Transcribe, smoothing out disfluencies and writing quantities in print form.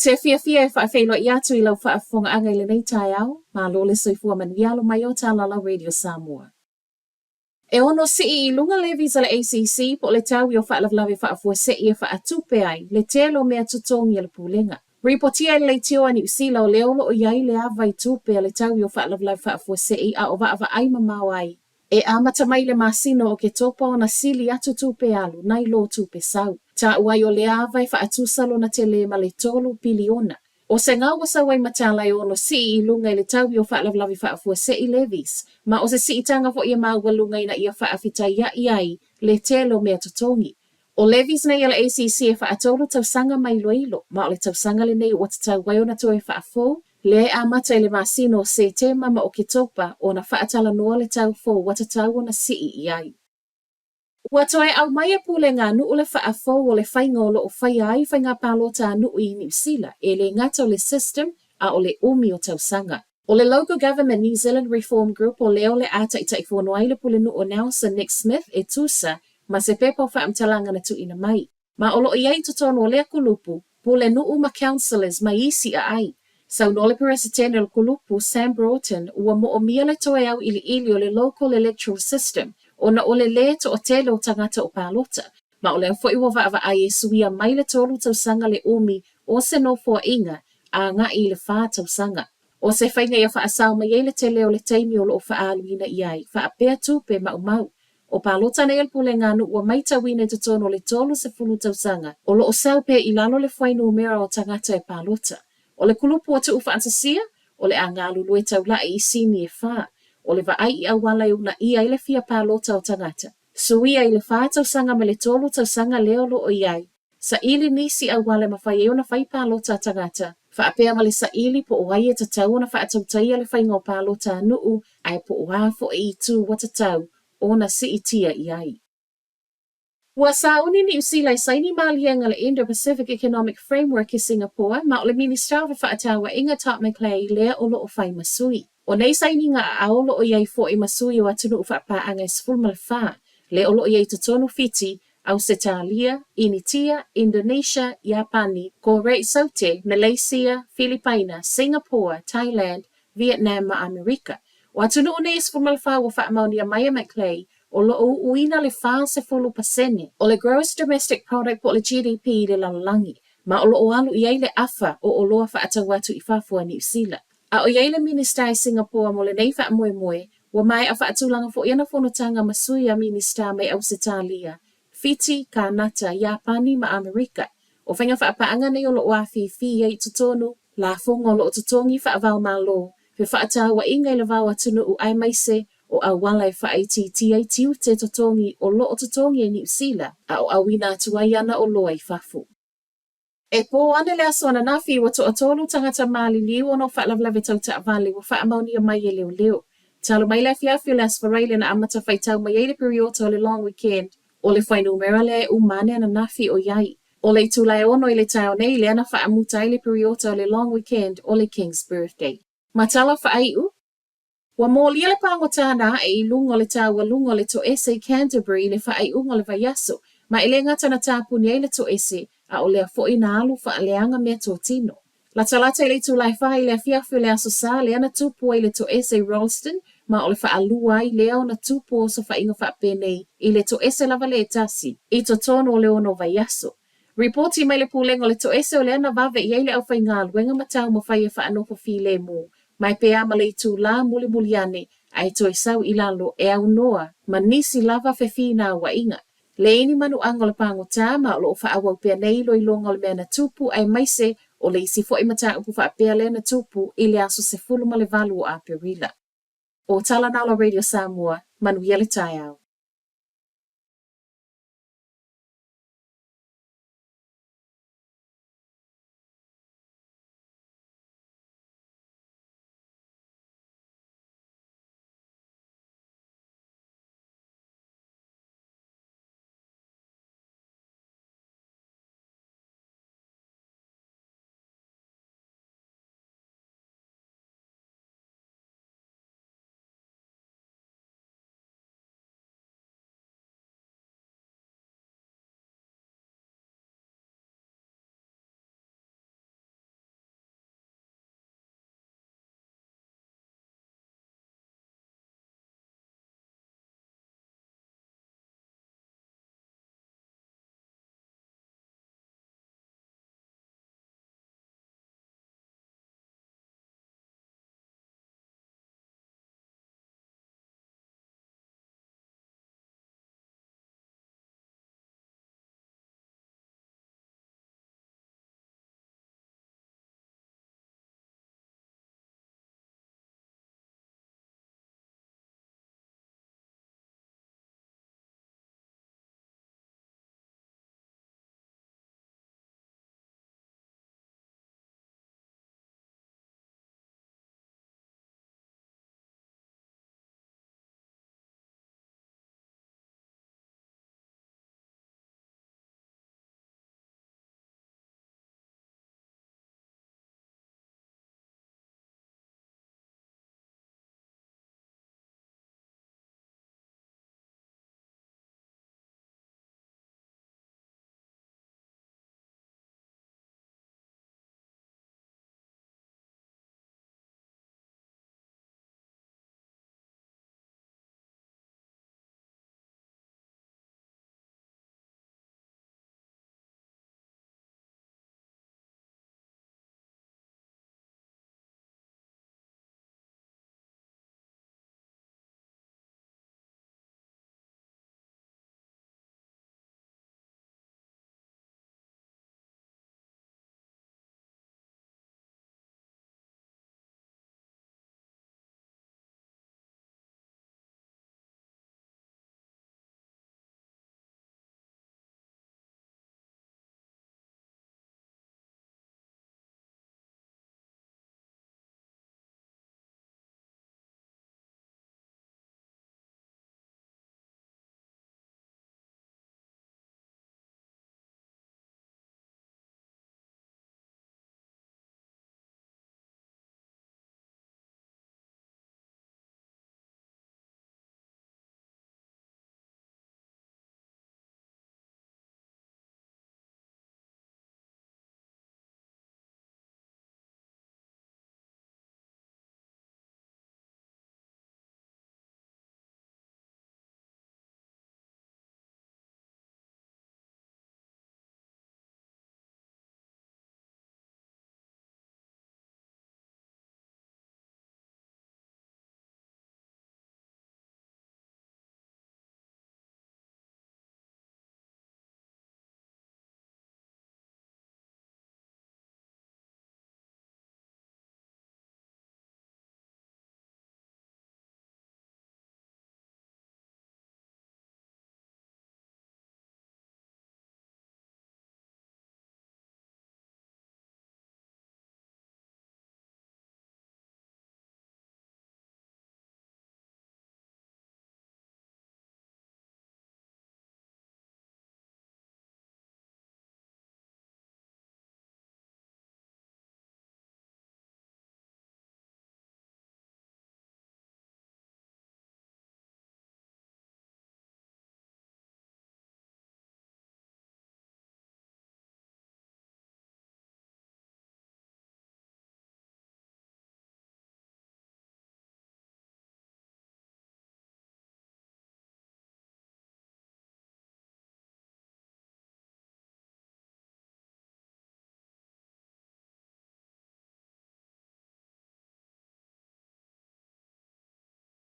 te fiafia e faafeiloai atu i lau faafofogaaga i lenei taeao, malo le soifua manuia alo mai o Talalau Radio Samoa. E ono sii i luga levies a le ACC po o le taui o faalavelave faafuasei e faatupe ai le tele o mea totogi a le Pulega. Ripotia e le Leitio a Niu Sila o lea o lo o i ai le ava i tupe a le taui o faalavelave faafuasei a o vaavaai mamao ai e amata mai i le masina o Oketopa ona sili atu tupe alu nai lo tupe sau. Taua ai o lea ava e faatusa lona tele ma le $3 piliona. O se gau ua sau ai ma tala e ono sii i luga i le taui o faalavelave faafuasei levies, ma o se siitaga foi e maualuga ina ia faafitaia'i ai le tele o mea totogi. O levies nei a le ACC e faatolu tausaga ma iloilo, ma o le tausaga lenei ua tatau ai ona toe faafou, lea e amata i le masina o Setema ma Oketopa ona faatalanoa le tau fou ua tatau ona sii i ai. Ua toe aumai e Pulega a Nuu le faafou o le faiga o lo o faia ai faiga palota a nuu i Niu Sila, e le gata o le system a o le umi o tausaga. O le Local Government New Zealand Reform Group o lea o le a taitaifono ai le Pulenuu o Nelson Nick Smith e tusa ma se pepa o faamatalaga na tuuina mai. Ma o lo o i ai i totonu o lea kulupu, Pulenuu ma councillors mai isi aai. Saunoa le Peresetene o le kulupu, Sam Broughton, ua moomia le toe auiliili o le Local Electoral System ona o le lē toatele o tagata o palota, ma o lea foi ua vaavaai e suia mai le 3 tausaga le umi o se nofoaiga agai i le 4 tausaga. O se faiga ia faasao mai ai le tele o le taimi o lo o faaaluina i ai, faapea tupe maumau. O palota nei a le Pulega a Nuu ua matauina i totonu o le 30 tausaga o lo o sau pea i lalo le fuainumera o tagata e palota. O le kulupu ua tuufaatasia, o le a galulue taula'i i sini e fa. O le vaai i auala e uunaia ai le fia palota o tagata. Suia i le 4 tausaga mai le 3 tausaga lea o lo o i ai. Saili nisi auala e mafai ai ona fai palota a tagata, faapea ma le saili po o ai e tatau ona faatautaia le faiga o palota a nuu ae po o a foi itu ua tatau ona siitia i ai. Ua sauni Niu Sila e saini maliega le Indo-Pacific Economic Framework i Singapore, ma o le Minista o Fefaatauaiga Todd McClay lea o lo o fai ma sui. O nei sainiga aao o lo o i ai foi ma sui o atunuu faapaaga e 14, lea o lo o i ai i totonu Fiti, Ausetalia, Initia, Indonesia, Iapani, Korea i Saute, Malaysia, Filipaina, Singapore, Thailand, Vietnam ma Amerika. O atunuu nei e 14 ua faamaonia mai e McClay o lo o uuina le 40% o le Gross Domestic Product po o le GDP i le lalolagi, ma o lo o alu i ai le afa o oloa faatau atu i fafo a Niu Sila. A o i ai le Minista i Singapore mo lenei faamoemoe, ua maea faatulaga foi ana fonotaga ma sui a Minista mai Ausetalia, Fiti, Kanata, Iapani ma Amerika. O faiga faapaaga nei o lo o afifi ai i totonu, lafoga o lo o totogi faava-o-Malo, fefaatauaiga i le va o atunuu aemaise o auala e faaitiitia ai tiute totogi o lo o totogi e Niu Sila a o auina atu ai ana oloa i fafo. E pō ane le aso ananafi ua toatolu tagata maliliu ona o faalavelave tau taavale ua faamaonia mai e leoleo. Talu mai le afiafi o le Aso Faraile na amata faitau mai ai le piriota o le long weekend o le fuainumera lea e uma ane ananafi o i ai. O le itula e 6 i le taeao nei lea na faamuta ai le piriota o le long weekend o le King's Birthday. Ma tala faaiu, Ua molia le pagota na ae i luga o le taualuga o le toese i Canterbury i le faaiuga o le vaiaso, ma e le gata na tapuni ai le toese, a o lea foi na alu faaleaga meatotino. Latalata i le itula e 4 i le afiafi o le Aso Sa lea na tupu ai le toese i Rolleston, ma o le faalua ai lea ona tupu o osofaiga faapenei i le toese lava le e tasi, i totonu o le 6 vaiaso. Ripoti mai le Pulega o le Toese o lea na vave i ai le aufaigaluega ma taumafai e faanofo filemu mai pe a ma le itulā mulimuli ane ae toe sau i lalo e aunoa ma nisi lava fefinauaiga. Leai ni manuaga o le pagota ma o lo o faaauau pea nei iloiloga o le mea na tupu aemaise o le isi foi mataupu faapea lea na tupu i le aso 18 o Aperila. O tala na o la Radio Samoa, manuia le taeao.